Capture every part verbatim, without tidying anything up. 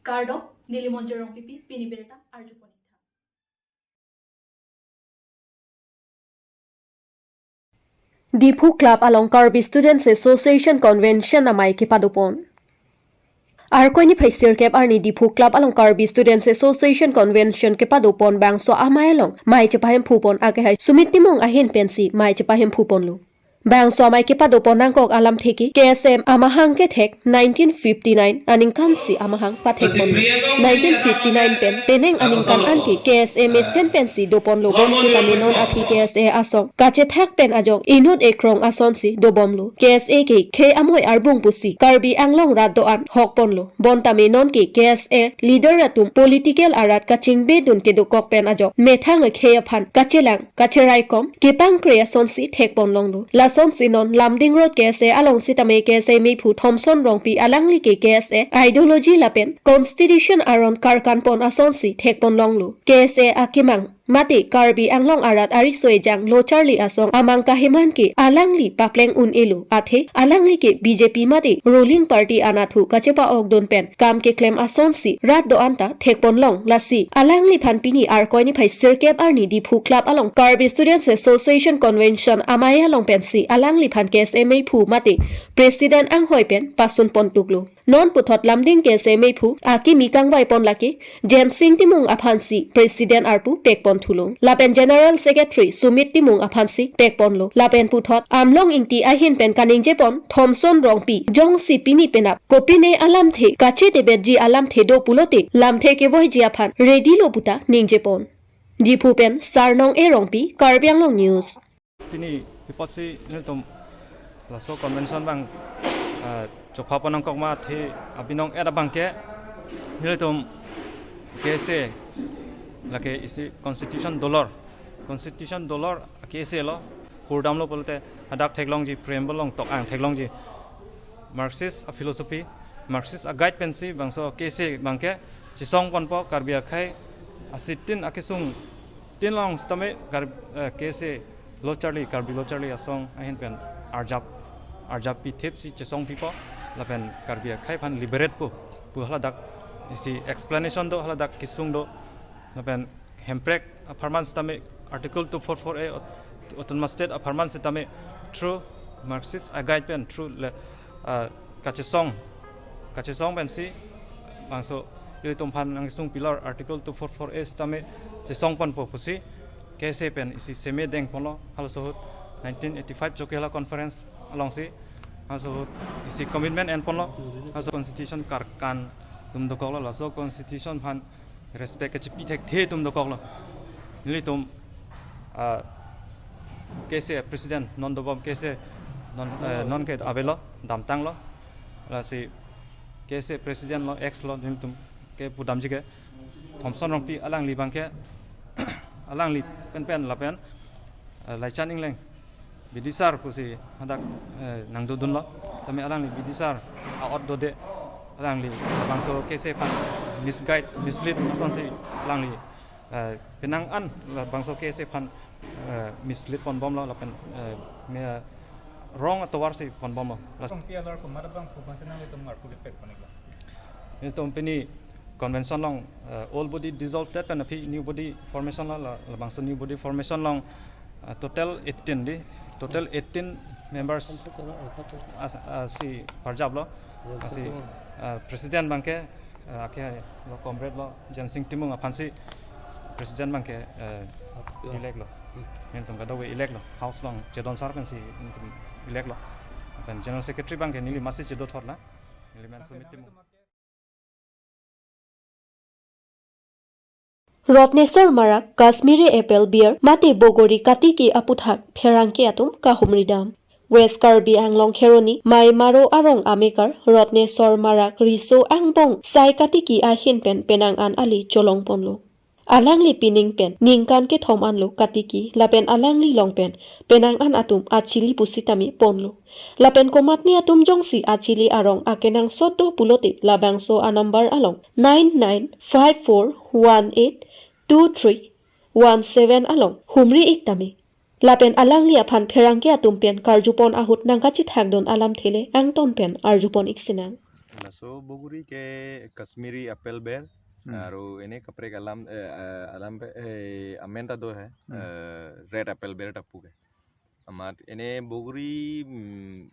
Kardom, neli Monjir Rongpipi, pini birta arjupon ik tha. Diphu Club along Karbi Students Association Convention amei kepadopon. Arkoi niphai sirkep arni Diphu Club along Karbi Students Association Convention kepadopon, bangso amei along mei chepahemphupon akehai Sumit Timung ahin pensi mei chepahemphuponlo. Bangso amei kepadopon nangkok alamthe ke K S A amahang kethek nineteen fifty-nine aningkan si amahang pathekponlo. Nineteen fifty-nine pen penang aningkan an ke K S A mesen pensi doponlo, bonsitame non aphi K S A asong kachethak pen ajok inut ekrong asonsi dobomlo. K S A ke khei amoi arbung pusi Karbi Anglong rat do-an hokponlo. Bontame non ke K S A leader atum political arat kachingbedun kedokok pen ajok methang akhei aphan kachelang kacheraikom kepangkre asonsi thekponlonglo. Lasonsi non Lumding Road K S A along sitame K S A meiphu Thomson Rongpi alangli ke K S A ideology lapen constitution aron karkanpon asonsi thekponlonglo. K S A akemang mate Karbi Anglong arat ariso ejang lo charli asong amang kaheman ke alangli papleng un-elo, athe alangli ke B J P mate ruling party anatthu kachepa-okdun pen kam keklem asonsi rat do-an ta thekponlong. Lasi alangliphan pini Arkoi niphai sirkep arni Diphu Club along Karbi Students Association Convention amei along pensi alangliphan K S A meiphu mate president anghoi pen pasunpontuklo. Non puthot Lumding K S A meiphu akimi kangvaipon lake Jensing Timung aphansi president arpu pekponthulo. Lapen General Secretary Sumit Timung aphansi pekponlo. Lapen puthot Amlong Ingti ahin pen kaningjepon Thomson Rongpi jongsi pini penap kopine alamthe kachetebetji alamthe do pulote lamthe kevoiji aphan ready lo puta ningjepon. Diphu pen Sarnong A Rongpi, Karbi Anglong News. Pini pi apotsi nelitum laso convention abang, ah, chokpha pon nangkok ma athe abinong et abang ke nelitum K S A lake isi constitution dolor, constitution dolor K S A lo, kurdamlo pulote hadak theklongji preamble along tok-ang theklongji Marxist a philosophy, Marxist a guide pensi bangso K S A abang ke chesongponpo, Karbi akhei asitin akesung tin along sitame Kar-, eh, K S A lo charli, Karbi lo charli asong ahin pen arjap, arjap pithipsi chesongpipo, lapen Karbi akhei aphan liberate po pu haladak isi explanation do, haladak kesung do, lapen Hemprek apharman sitame Article two four four A aut-, Autonomous State apharman sitame through Marxist a guide pen through le, ah, kachesong, kachesong pensi bangso ilitum aphan nangkesung pillar Article two four four A sitame chesongponpo pusi K S A pen isi seme dengponlo, halaso ahut nineteen eighty-five Chokihola Conference alongsi halaso ahut isi commitment enponlo, halaso constitution karkan atum dokoklo, laso constitution aphan respect kachipi thekthe atum dokoklo. Nelitum, ah, K S A president non dobom, K S A non, eh, non ke avelo, damtanglo. Lasi K S A president lo, ex lo, nelitum ke pudamji ke Thomson Rongpi alangli abang ke alangli penpen lapen, eh, Laichan Engleng bidisar pusi hadak, eh, nangdodunlo. Tame alangli bidisar a-ot dode, alangli labangso K S A aphan misguide, mislead asonsi alangli, eh, penang an labangso K S A aphan, eh, mislead ponbomlo lapen, eh, me-, wrong atovarsi ponbomlo. Las- Kong P L R komat abang phu pensi nanglitum ngarpu kepek pon iklo? Nelitum pini convention along, eh, old body dissolved pen aphi new body formation lo, la, labangso new body formation along, eh, total eighteen di, total eighteen members as, ah, si parjaplo, ah, si, ah, president abang ke, ah, ake lo comrade lo Jensing Timung aphansi president abang ke, eh, elect lo. Nelitum kadokave elect lo, house along Chedon sir pensi nelitum elect lo. Lapen general secretary abang ke neli masi chedothot na. Neli men Sumit Timung. Rotnesor Marak, Kashmiri Apple Beer, mate Bogori katiki aputhak pherangke atum kahumridam. West Karbi Anglong Kheroni, Maimaro arong amekar, Rotnesor Marak riso angbong sai katiki ahin pen penang an ali cholongponlo. Alangli pining pen ningkan kethom anlo katiki, lapen alangli along pen penang an atum achili pusitame ponlo. Lapen komatne atum jongsi achili arong akenangsot do pulote labangso a-number along nine nine five four one eight two three one seven along humri ik tame. Lapen alangli aphan pherangke atum pen karjupon ahut nangkachethakdun alamthe le angton pen arjupon ik sinang. Laso bogori ke Kashmiri apple bear, Hmm. Aru ene kaprek alam, eh, eh, alam pe, eh, amen ta do he, Hmm. Eh, red apple bear ta pu ke. Amat ene bogori, mm,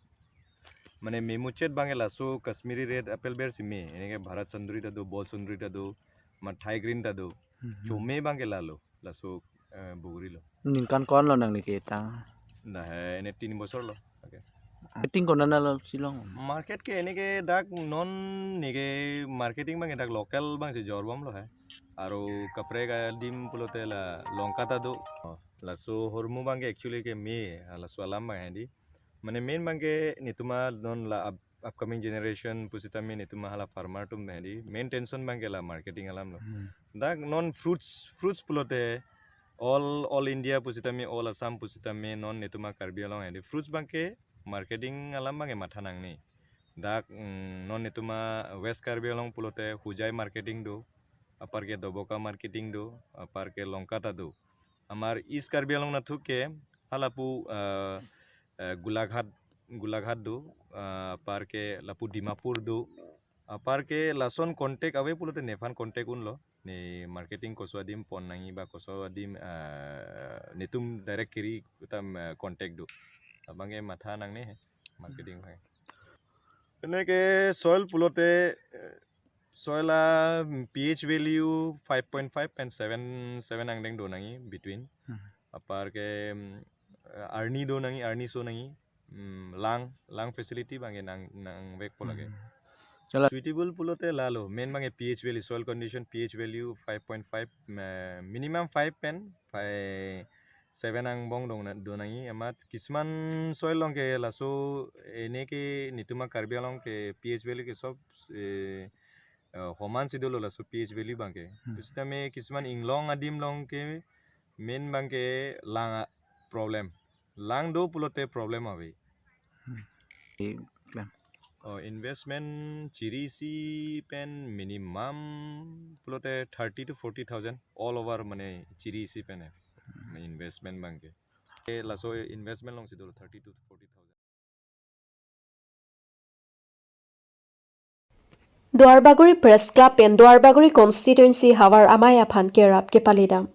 mane memuchot abang ke laso Kashmiri red apple bear si me, ene ke Bharat Sundari ta do, Bol Sundari ta do, amat Thai green ta do, Hmm. Chome abang ke lalo, laso, eh, bogori lo. Ningkan ko-an lo nangli ketang? Dah, eh, ene tin bosor lo. Okay. Marketing konat lo si long? Market ke ene ke dak non ne ke marketing abang ke dak local abang si jorbom lo he. Aru kaprek adim pulote la Lanka ta do. Oh, laso ahormu abang ke actually ke me, ah, laso alam abang he di. Mane main abang ke netum a non la up-, upcoming generation pusitame netum a hala farmer atum he di. Main tension abang ke la marketing alam lo. Hmm. Dak non fruits, fruits pulote all, all India pusitame, all Assam pusitame, non netum a Karbi Anglong he di fruits abang ke marketing alam abang ke matha nangne. Dak, mm, non netum a West Karbi Anglong pulote Hojai marketing do, apar ke Doboka marketing do, apar ke Lanka ta do. Amar East Karbi Anglong nathu ke halapu, eh, eh, Golaghat, Golaghat do, eh, apar ke lapu Dimapur do, apar ke lason contact ave pulote nephan contact unlo. Ne marketing koso adim pon nangji ba koso adim, eh, netum direct kiri kutam, eh, contact do. Abang ke matha nangne he, marketing abang. Ene ke soil pulote, eh, soil a, mm, pH value five point five and seven, seven angdeng do nangji between. Hmm. Apar ke, mm, eh, arni do nangji, arni so nangji, mm, lang, lang facility abang ke nang, nangvekpo lake. Hmm. Suitable pulote lalo, main abang ke pH value, soil condition pH value five point five, eh, minimum five pen five, seven angbong dong na, do nangji, amat kisuman soil along ke laso ene ke netum a Karbi Anglong ke pH value ke sob, eh, eh, homan si dolo laso pH value abang ke. Hmm. Pusitame kisuman inglong adim along ke main abang ke lang a problem. Lang do pulote problem ave. Hmm. Eh, klam. Oh, investment chiri isi pen minimum pulote thirty to forty thousand all over mane chiri isi pen he. Hmm. Investment abang ke. Eh, laso investment along si dolo thirty to forty thousand. Duarbagori Press Club pen Duarbagori constituency havar amei aphan kerap kepalidam.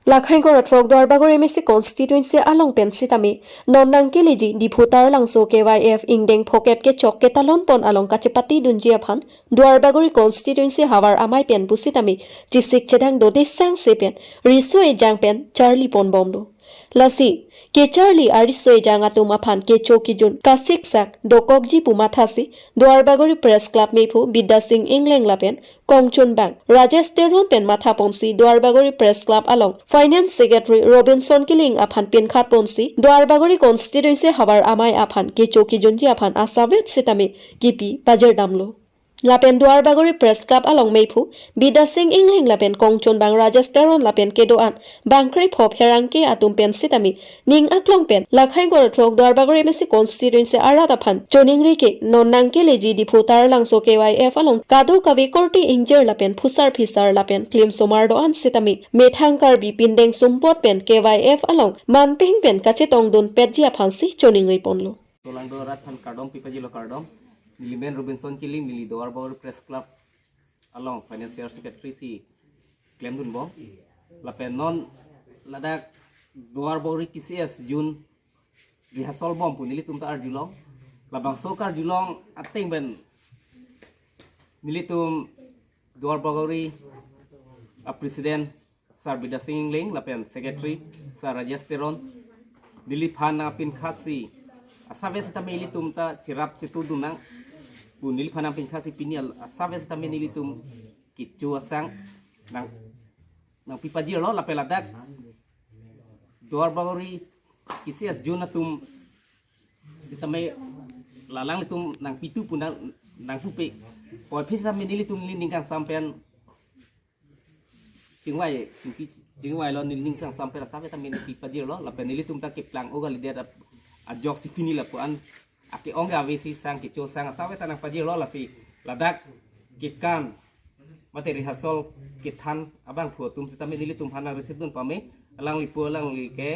Lakhai ingkoi ra throk Duarbagori M A C constituency along pen sitame non nangkeleji Diphu Taralangso K Y F ingdeng phokep kechok ketalon pon along kachepatidunji aphan Duarbagori constituency havar amei pen pusitame chesik chedang dode sangse pen riso ejang pen charli ponbomlo. Lasi kecharli ariso ejang atum aphan kecho kejun kasiksak dokokji pu mathasi Duarbagori Press Club mephu Bidya Sing Engleng lapen kongchunbang Rajesh Teron pen matha ponsi Duarbagori Press Club along Finance Secretary Robinson Killing aphan pinkhat ponsi Duarbagori constituency havar amei aphan kecho kejunji aphan asavet sitame kipi pajirdamlo. Lapen Duarbagori Press Club along mephu Bidya Sing Engleng lapen kongchunbang Rajesh Teron lapen kedo-an bangkre pho pherangke atum pen sitame ning aklong pen lakhai ingkoi ra throk Duarbagori M A C constituency arat aphan choningri ke non nangkeleji Diphu Taralangso K Y F along kadokave korte ingjir lapen phusar phisar lapen klim somar do-an sitame methang Karbi pindeng sumpot pen K Y F along manpeng pen kachetongdunpetji aphansi choningri ponlo. Tolangdo arat aphan kardom pipajilo, kardom. Neli men Robinson Killing, neli Duarbagori Press Club along Financial Secretary si klemdunbom. Lapen non ladak Duarbagori K C S June rehearsal bom pu nelitum ta arjulong. Labangso karjulong ateng pen nelitum Duarbagori a President Sir Bidya Sing Engleng lapen Secretary Sir Rajesh Teron, neliphan nangpinkhatsi asavet sitame ilitum ta cherap chetudun nang pu neliphan nangpinkhatsi pini al asavet sitame nelitum kecho asang nang, nangpipajirlo lapen ladak Duarbagori K C S June atum sitame lalang ilitum nangpitu pu nang, nangpupe. Puvoiphit sitame nelitum neli ning kangsam pen chingvai, chingki, chingvailo, neli ning kangsam pen asavet tame neli pipajirlo, lapen nelitum ta keplang o kalidet ap-, ajoksi pini lapu-an ake-ong ke avesi sang kecho sang asavet ta nangpajirlo, lasi ladak kekan mate rehearsal kethan abangphu atum sitame nelitum aphan nang-receive dun pame, alangli pu alangli ke,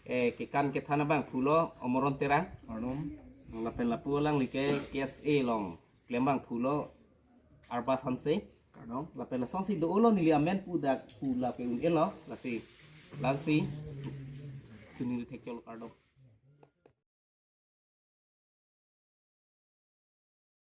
eh, kekan kethan abangphu lo Omoron Terang. Kardom. Lapen lapu alangli ke K S A along klembang pulo Arbas Hanse. Kardom. Lapen lasonsi do-olo neli amen pu dak pu lapen un-elo lasi. Lasi. Chini thek chol kardom.